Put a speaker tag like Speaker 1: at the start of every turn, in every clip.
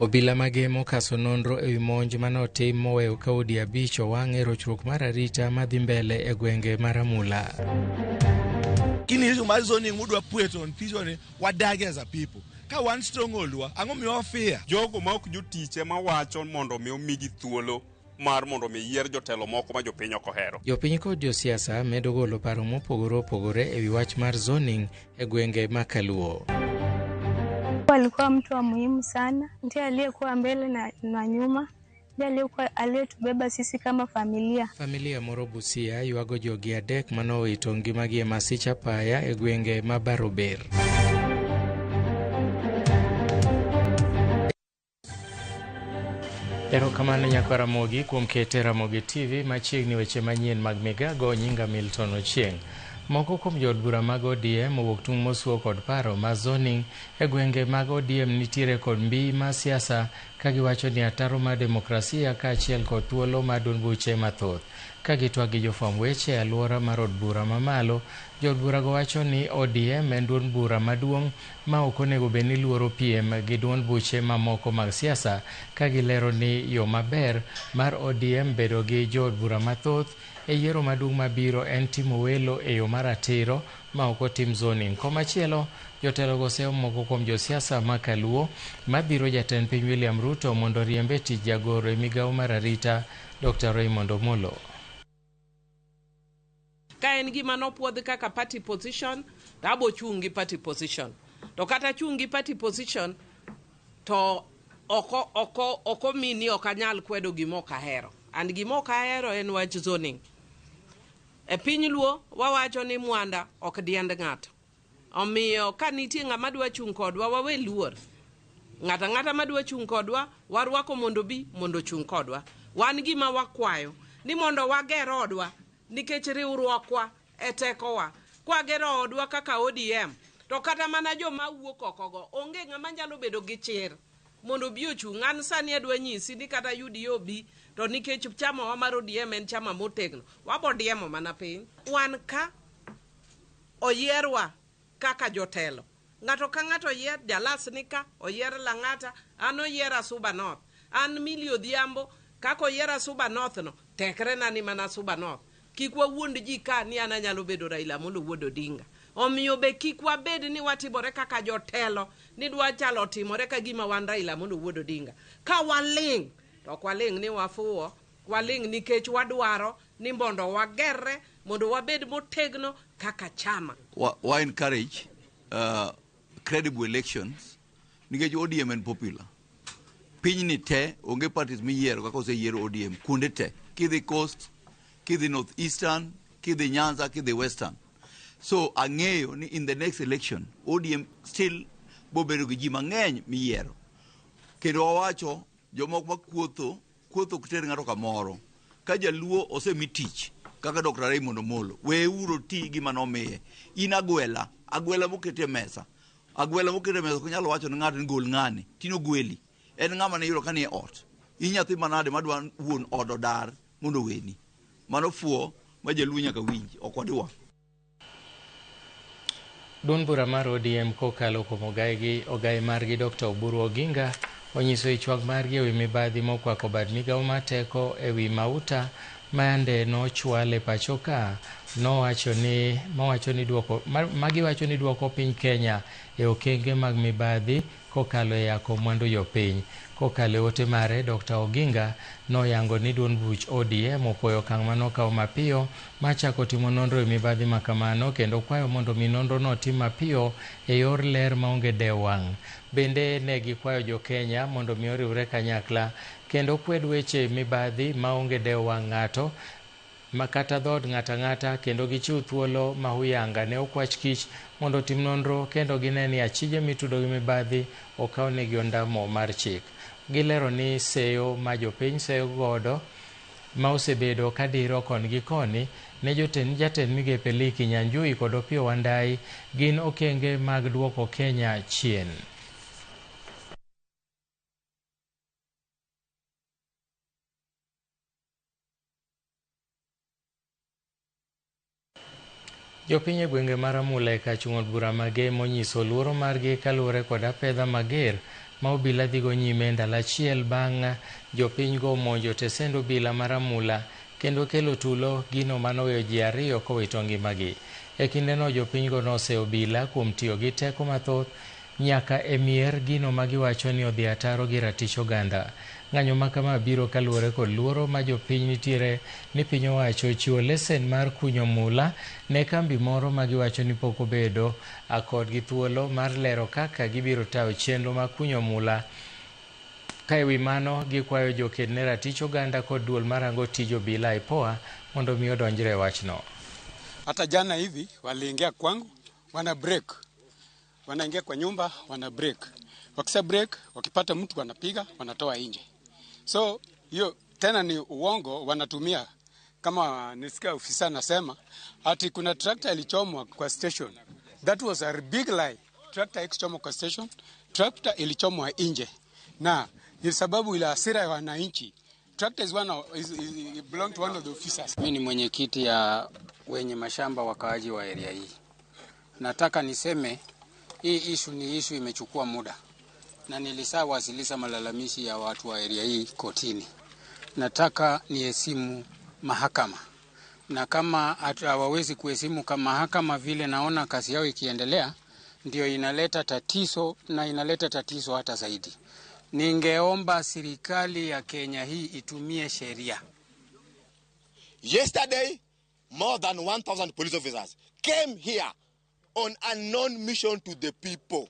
Speaker 1: Obila magemo kaso nonro ewi monj manotim moweyo ka udi 5 owang' e rochruok mar arita madhi mbele e gwenge mar Amula.
Speaker 2: Kini issue mar zoning mudwa pweto on pichoni wadagi as a people. Ka wan stronghold wa, ang'o miyo fear?
Speaker 3: Jogo ma ok jotich ema wacho mondo mi omigi thuolo mar mondo mi yier jotelo moko ma jopiny ok ohero.
Speaker 1: Jopiny kod josiasa medo golo paro mopogore opogore ewi wach mar zoning e gwenge ma Kaluo.
Speaker 4: Alikuwa mtu wa muhimu sana, ndiye aliyekuwa mbele na nyuma, ndiye aliyekuwa aliyetubeba sisi kama familia.
Speaker 1: Familia moro Busia ywago jogi 3 manowito ngimagi e masich apaya e gwenge ma Barober. Erokamano nyakwa Ramogi kuom kete Ramogi TV machiegni weche manyien mag migago. Nyinga Milton Ochieng. Moko kuom jood bura mag ODM owuok tung' mosuo kod paro ma zoning e gwenge mag ODM nitiere kod mbii ma siasa ka giwacho ni ataro mar demokrasia kaachiel kod thuolo mar duond buche mathoth. Ka gitwak gi jofwamb weche e alwora mar od bura mamalo, jood burago wacho ni ODM en duond bura maduong' ma ok onego bed ni luoro piem gi duond buche mamoko mag siasa, ka gilero ni yo maber mar ODM bedo gi jood bura mathoth e yiero maduong' mabiro en timo welo e yo maratiro ma ok otim zoning. Komachielo, jotelogo seyo moko kuom josiasa ma Kaluo mabiro jatend piny William Ruto mondo oriemb e tich jagoro e migawo mar arita Dr. Raymond Omolo.
Speaker 5: Ka en gima nopuodhi kaka party position, to abo chung' gi party position. To kata chung' gi party position, to oko mini ok anyal kwedo gima ok ahero. And gima ok ahero en wach zoning. E piny Luo wawacho ni mwanda ok diend ng'ato. Omiyo ka nitie ng'ama dwa chung' kodwa, wawe luor. Ng'ato ang'ata madwa chung' kodwa, warwako mondo bi mondo ochung' kodwa. Wan gima wakwayo ni mondo wager odwa, nikech riwruokwa e tekowa. Kwagero odwa kaka ODM, to kata mana joma wuok oko go, onge ng'ama nyalo bedo gi chir mondo obi ochung'. An sani adwa nyisi ni kata UDA obi, to nikech chamawa mar ODM en chama motegno, wabo diemo mana piny. Wan ka oyierwa kaka jotelo. Ng'ato ka ng'ato oyier, Jalas ni ka, oyier Lang'ata, an oyiera Suba North. An Milly Odhiambo, kaka oyiera Suba North no, tekre na ni mana Suba North. Kik wawuond ji ka ni an anyalo bedo Raila Amolo wuod Odinga. Omiyo be kik wabed ni watimore kaka jotelo, ni dwa chalo timore ka gima wan Raila Amolo wuod Odinga. Ka waling', to ok waling' ni wafuwo, waling' nikech wadwaro ni mondo wagerre, mondo wabed motegno kaka chama.
Speaker 6: Wa encourage credible elections nikech ODM en popular. Piny ni te onge parties miyiero kaka oseyiero ODM kuonde te. Kidhi Coast, kidhi North Eastern, kidhi Nyanza, kidhi Western. So ang'eyo ni in the next election ODM still bobedo gi ji mang'eny miyiero. Kendo wawacho jomoko ma kuotho, kuotho ok ter ng'ato kamoro. Ka jaluo osemi tich kaka Dr. Raymond Omolo, weuru ti gima nomiye. In agwela, agwela moketi e mesa. Agwela moketi e mesa ok nyal wacho ne ng'ato ni gol ng'ani, tino gweli. En ng'ama ne iyudo ka nie ot. In nyathi manade madwa wuon od odar mondo oweni. Mano fuo ma jaluo nyaka winj, ok wadwa.
Speaker 1: Duond bura mar ODM kokalo kuom ogai margi Dr. Oburu Oginga onyiso ich wang' margi ewi mibadhi mokwako bad migawo mar teko ewi mauta mayande nochwal e pacho ka, nowacho ni, mawacho ni duoko, magiwacho ni duoko piny Kenya e okenge mag mibadhi kokalo e yako mwandu jopiny. Kokalo e ote mare, Dr. Oginga noyango ni duond buch ODM opuoyo okang' manokawo mapiyo machako timo nonro e mibadhi makamano kendo kwayo mondo mi nonro no otim mapiyo e yor ler maonge dewo wang'. Bende ne gikwayo jo Kenya mondo mi oriwre kanyakla kendo kwed weche mibadhi maonge dewo wang' ng'ato ma kata dhood ng'ato ang'ata, kendo gichiw thuolo ma huyanga ne okwach kich mondo otim nonro kendo gine ni achije mitudo gi mibadhi okaw negi ondamo mar chik. Gilero ni seyo ma jopiny seyo godo ma osebedo kadiro koni gi koni ne jatend migepe Lee Kinyanjui kod Opiyo Wandayi gin okenge mag duoko Kenya chien. Jopiny e gwenge mar Amula e kachung' od bura Magem onyiso luoro margi kaluwore kod apedha mager ma obila dhigo nyime ndalo achiel bang' jopinygo monjo tesend obila mar Amula kendo kelo tulo gino manoweyo ji ariyo kowito ngimagi. E kindeno jopinygo noseyo obila kuom tiyo gi teko mathoth nyaka e mier gino ma giwacho ni odhi ataro gi ratich oganda. Ng'anyo ma kama biro kaluwore kod luoro ma jopiny nitiere ni piny owacho ochiwo lesen mar kunyo mula ne kambi moro ma giwacho ni pok obedo kodgi thuolo mar lero kaka gibiro tayo chenro mar kunyo mula. Ka ewi mano gikwayo joked ne ratich oganda kod duol marango tij obila IPOA mondo mi odonjre e wachno.
Speaker 7: Hata jana hivi waliingia kwangu, wana break, wanaingia kwa nyumba wana break, wakisha break wakipata mtu wanapiga, wanatoa nje. So hiyo tena ni uongo wanatumia. Kama nisikia ofisa anasema ati kuna tractor ilichomwa kwa station. That was a big lie. Tractor haikuchomwa kwa station, tractor ilichomwa nje, na ni sababu ile hasira ya wananchi. Tractor is one of, is belong to one of the officers.
Speaker 8: Mimi ni mwenyekiti ya wenye mashamba wakaaji wa area hii. Nataka niseme hii issue ni issue imechukua muda, na nilishawasilisha malalamishi ya watu wa area hii kotini. Nataka niheshimu mahakama, na kama hawawezi kuheshimu kama mahakama vile naona kazi yao ikiendelea, ndio inaleta tatizo na inaleta tatizo hata zaidi. Ningeomba serikali ya Kenya hii itumie sheria.
Speaker 9: Yesterday, more than 1,000 police officers came here on a unknown mission to the people.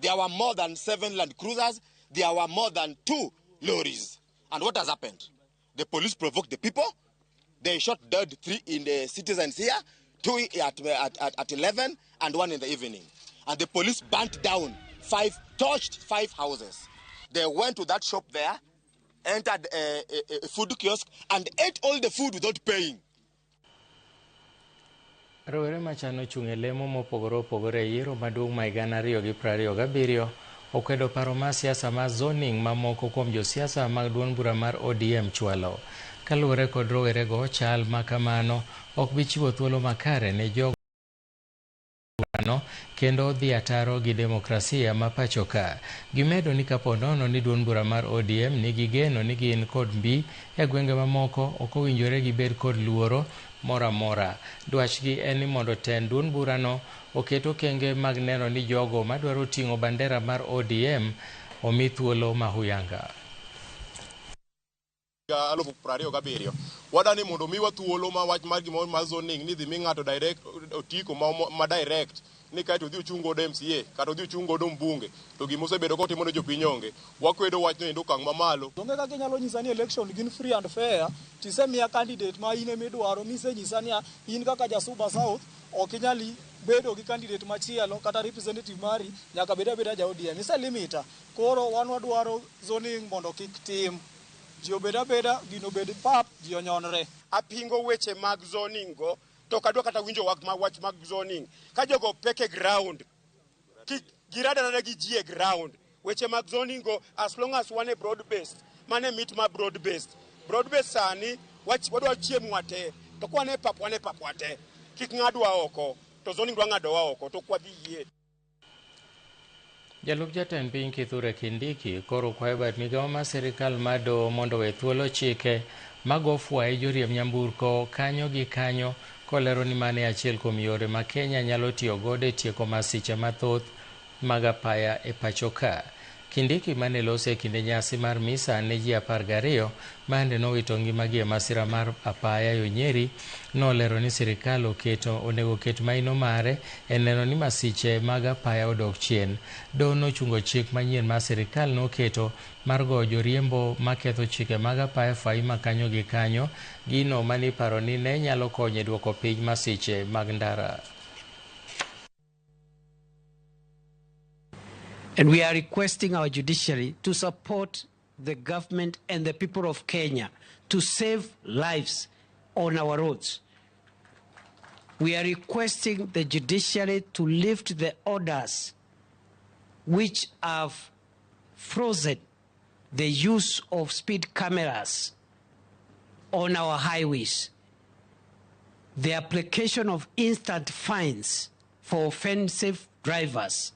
Speaker 9: There were more than 7 Land Cruisers. There were more than 2 lorries. And what has happened? The police provoked the people. They shot dead 3 in the citizens here, 2 at 11 and 1 in the evening. And the police burnt down 5, torched 5 houses. They went to that shop there, entered a food kiosk, and ate all the food without paying.
Speaker 1: Rowere machano chung' e lemo mopogore opogore e yiero maduong' ma 2027 okwedo paro mar siasa mar zoning ma moko kuom josiasa mag duond bura mar ODM chwalo. Kaluwore kod rowerego, chal ma kamano ok bi chiwo thuolo makare ne jogo kendo dhi ataro gi demokrasia ma pacho ka. Gimedo ni kapo nono ni duond bura mar ODM nigi geno ni gin kod mbi e gwenge mamoko, ok owinjore gibed kod luoro moro amora. Dwachgi en ni mondo tend duond burano oket okenge mag neno ni jogo madwaro ting'o bandera mar ODM omi thuolo mahuyanga.
Speaker 10: 2027 wadani mondo miwa thuolo ma wach mar gimoro mar zoning ni dhi mi ng'ato direct otiko ma direct ni kaeto odhi ochung godo MCA kata odhi ochung godo mbunge to gima osebedo kotimo ne jopiny onge. Wakwedo wachno endo okang' mamalo.
Speaker 11: Onge kaka inyalo nyisa ni election gin free and fair tisemiya candidate ma in emidwaro misenyisa ni in kaka ja Suba South ok inyal bedo gi candidate machielo kata representative mari nyaka bed abeda ja ODM. Iselimita. Koro wan wadwaro zoning mondo kik tim. Ji obed abeda, gino obed pap, ji onyonre.
Speaker 12: Apingo weche mag zoning go, to ok adwa kata winjo wach mag zoning. Ka jogo pek e ground, kik giradre gi ji e ground. Weche mag zoning go, as long as wan e broad based, mane mit ma broad based. Broad based sani, wadwa chiemo wate, to kwa wan e pap, wan e pap wate. Kik ng'adwa oko, to zoning dwa ng'adowa oko, to ok wadhi yie.
Speaker 1: Jalup jatend piny Kithure Kindiki koro kwayo bad migawo mar sirikal mar doho mondo owe thuolo chike mago fwaye joriemb nyamburko kanyo gi kanyo, kolero ni mano e achiel kuom yore ma Kenya nyalo tiyo godo e tieko masiche mathoth mag apaya e pacho ka. Kindiki mane loso e kinde nyasi mar misa ne ji 12 mane nowito ngimagi e masira mar apaya yo Nyeri nolero ni sirikal onego ket maino mare e neno ni masiche mag apaya odok chien. Doho nochungo chik manyien ma sirikal noketo mar goyo joriembo maketho chike mag apaya fai ma kanyo gi kanyo, gino maniparo ni ne nyalo konyo e duoko piny masiche mag ndara.
Speaker 13: And we are requesting our judiciary to support the government and the people of Kenya to save lives on our roads. We are requesting the judiciary to lift the orders which have frozen the use of speed cameras on our highways, the application of instant fines for offensive drivers,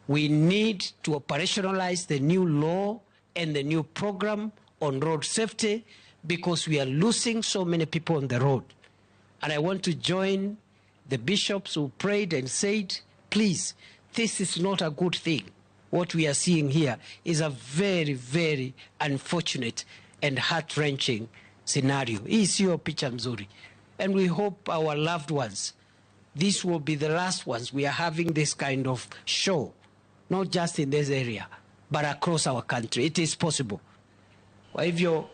Speaker 13: We need to operationalize the new law and the new program on road safety because we are losing so many people on the road. And I want to join the bishops who prayed and said, please, this is not a good thing. What we are seeing here is a very, very unfortunate and heart-wrenching scenario. Hii siyo picha mzuri. And we hope our loved ones, this will be the last ones we are having this kind of show, not just in this area, but across our country. It is possible. Kwa hivyo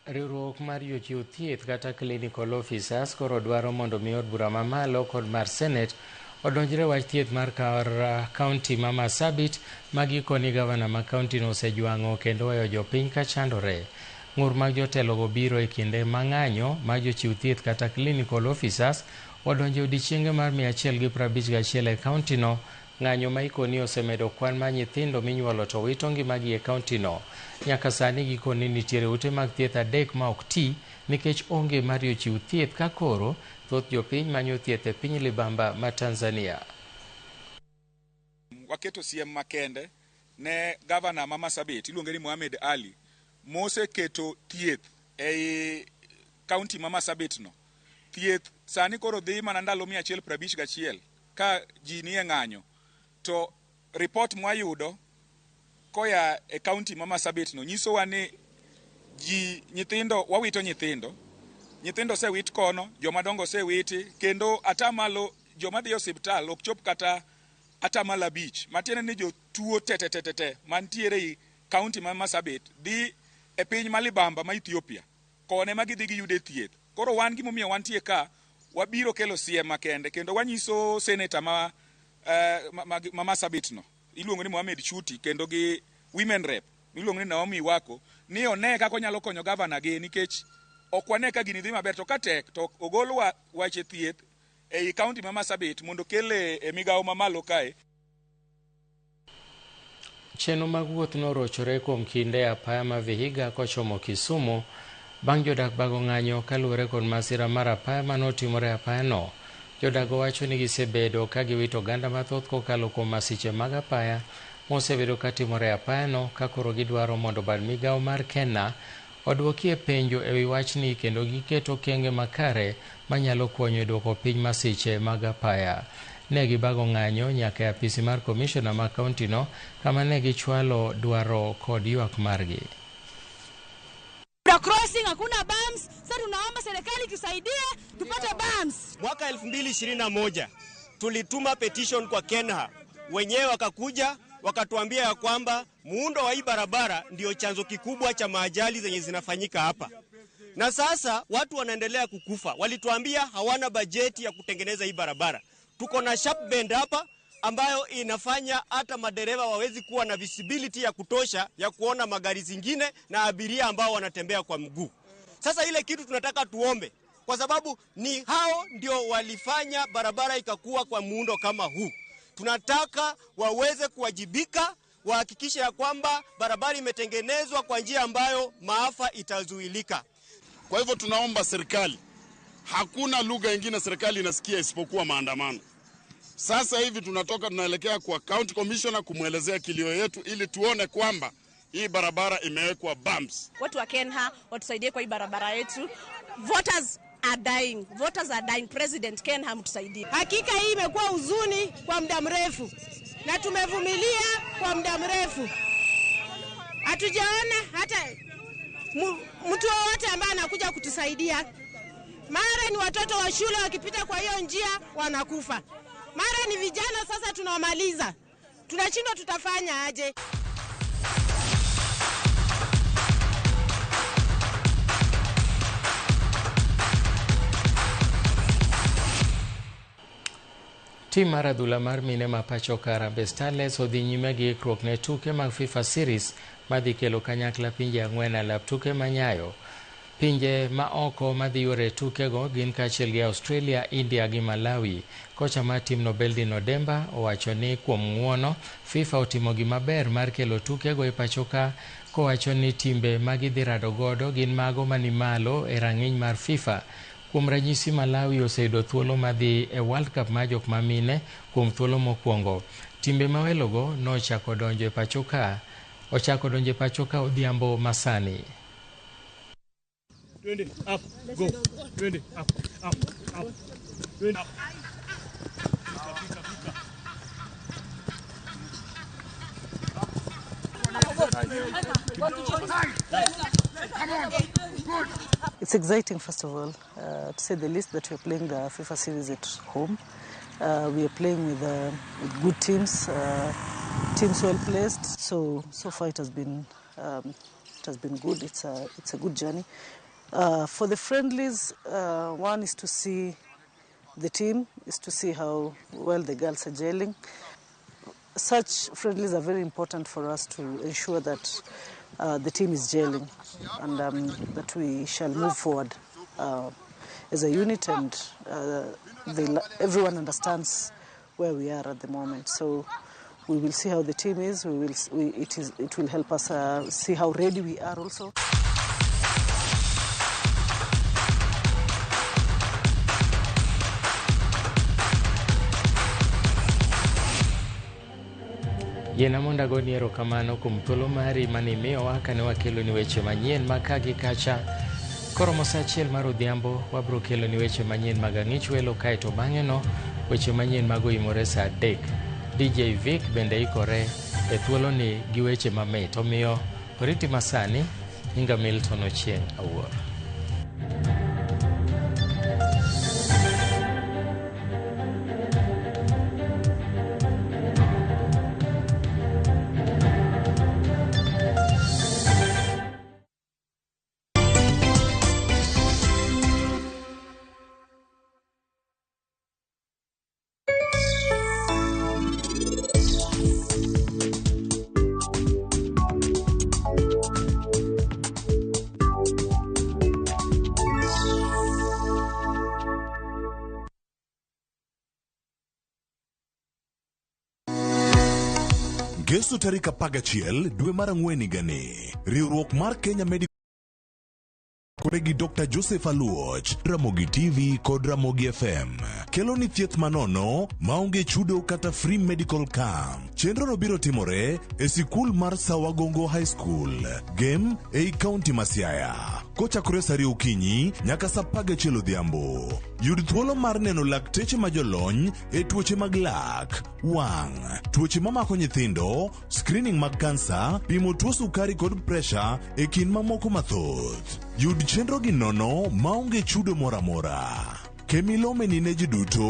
Speaker 1: Riwruok mar jochiw thieth kata clinical officers koro dwaro mondo mi od bura mamalo kod mar Senate odonjre wach thieth mar kar kaunti ma Marsabit ma gikoni gavana ma kaunti no osejwang'o kendo weyo jopiny ka chandore. Ng'ur mag jotelogo biro e kinde ma ng'anyo mag jochiw thieth kata clinical officers odonjo e odiechienge mar 151 e kaunti no. Ng'anyo ma ikoni osemedo kwan mar nyithindo minyuolo to wito ngimagi e kaunti no. Nyaka sani gikoni nitiere ute mag thieth 3 ma ok ti nikech onge mar jochiw thieth ka koro thoth jopiny manyo thieth e piny libamba ma Tanzania.
Speaker 14: Waketo siem makende ne gavana ma Marsabit iluonge ni Mohamed Ali moseketo thieth ei kaunti ma Marsabit no. Thieth sani koro dhi mana ndalo 151 ka ji nie ng'anyo. To report mwayudo koya e kaunti ma Marsabit no nyisowa ni ji nyithindo wawito nyithindo. Nyithindo osewit kono, joma dongo osewiti, kendo atamalo joma dhi e osiptal ok chop kata atamalo 5. Matiende ni jotuo te mantiere ei kaunti ma Marsabit dhi e piny ma libamba ma Ethiopia. Kone ma gidhi giyude thieth. Koro wan gimomiyo wantie ka, wabiro kelo siem makende kendo wanyiso seneta ma Marsabit no iluongo ni Mohamed Chuti kendo gi women rep iluongo ni Naomi Wako ni one kaka onyalo konyo gavana gi nikech ok wane ka gini dhi maber to ka tek to ogol wache thieth ei kaunti ma Marsabit mondo kele e migawo mamalo kae.
Speaker 1: Chenro mag wuoth norochore kuom kinde e apaya ma Vihiga kochomo Kisumu bang' jodak bago ng'anyo kaluwore kod masira mar apaya manotimore e apayano. Jodak wacho ni gisebedo ka giwito oganda mathoth kokalo kuom masiche mag apaya mosebedo katimore e apayano ka koro gidwaro mondo bad migawo mar KENHA oduokie penjo ewi wachni kendo giket okenge makare manyalo konyo e duoko piny masiche mag apaya. Ne gibago ng'anyo nyaka e apisi mar komishona ma kaunti no kama ne gichwalo dwaro kod ywak margi.
Speaker 15: Crossing hakuna bumps. Sasa tunaomba serikali tusaidie tupate bumps.
Speaker 12: Mwaka 2021 tulituma petition kwa KENHA, wenyewe wakakuja wakatuambia ya kwamba muundo wa hii barabara ndio chanzo kikubwa cha maajali zenye zinafanyika hapa. Na sasa watu wanaendelea kukufa. Walituambia hawana bajeti ya kutengeneza hii barabara. Tuko na sharp bend hapa ambayo inafanya hata madereva wawezi kuwa na visibility ya kutosha ya kuona magari zingine na abiria ambao wanatembea kwa mguu. Sasa ile kitu tunataka tuombe, kwa sababu ni hao ndio walifanya barabara ikakuwa kwa muundo kama huu. Tunataka waweze kuwajibika, wahakikishe ya kwamba barabara imetengenezwa kwa njia ambayo maafa itazuilika.
Speaker 3: Kwa hivyo tunaomba serikali, hakuna lugha ingine serikali inasikia isipokuwa maandamano. Sasa hivi tunatoka tunaelekea kwa county commissioner kumwelezea kilio yetu ili tuone kwamba hii barabara imewekwa bumps.
Speaker 15: Watu wa KENHA watusaidie kwa hii barabara yetu. Voters are dying. Voters are dying. President KENHA mtusaidie.
Speaker 16: Hakika hii imekuwa huzuni kwa muda mrefu na tumevumilia kwa muda mrefu. Hatujaona hata mtu wowote ambaye anakuja kutusaidia. Mara ni watoto wa shule wakipita kwa hiyo njia wanakufa. Mara ni vijana sasa tunawamaliza. Tunashindwa tutafanya aje?
Speaker 1: Tim mar adhula mar mine ma pacho ka Harambee Starlets odhi nyime gi ikruok ne tuke mag FIFA Series madhi kelo kanyakla pinje 4 e lap tuke manyayo. Pinje ma oko madhi yuore tukego gin kaachiel gi Australia, India gi Malawi. Kocha mar timno Beldin Odemba owacho ni kuom ng'uono FIFA otimo gimaber mar kelo tukego e pacho ka, kowacho ni timbe ma gidhi rado godo gin mago mani malo e rang'iny mar FIFA. Kuom ranyisi, Malawi oseyudo thuolo mar dhi e World Cup mar jok mamine kuom thuolo mokwongo. Timbe mawelogo nochako donjo e pacho ka ochako donjo e pacho ka odhiambo masani.
Speaker 17: 20 up, go. 20 up, up, up. 20 up.
Speaker 18: It's exciting, first of all, to say the least, that we're playing the FIFA series at home. We are playing with good teams, teams well placed. So far it has been good. It's a good journey. For the friendlies, one is to see the team, is to see how well the girls are gelling. Such friendlies are very important for us to ensure that the team is gelling and that we shall move forward as a unit, and everyone understands where we are at the moment. So we will see how the team is. It will help us see how ready we are also.
Speaker 1: Yiena mondo agoni erokamano kuom thuolo mari mane imiyowa kane wakeloni weche manyien ma ka gi kacha. Koromo saa achiel mar odhiambo wabiro keloni weche manyien mag ang'ich welo, kaeto bang'e no weche manyien mag oimore saa 3. DJ Vic bende ikore e thuoloni gi weche mamit. Omiyo oriti masani, nyinga Milton Ochieng' Awuor.
Speaker 19: Ngeso tarik 11 dwe mar 4 higani, riwruok mar Kenya Medical gi Dr. Joseph Aluoch, Ramogi TV kod Ramogi FM kelo ni thieth manono maonge chudo kata free medical camp. Chenrono biro timore e sikul mar Sawagongo High School, Gem ei kaunti ma Siaya, kochakore saa 2 okinyi nyaka saa 11 odhiambo. Yud thuolo mar neno lakteche ma jolony e tuoche mag lak, wang', tuoche mamako nyithindo, screening mag kansa, pimo tuo sukari kod presha e kind mamoko mathoth. Yud chenro gi nono maonge chudo moro amora. Kemilome ni ne ji duto.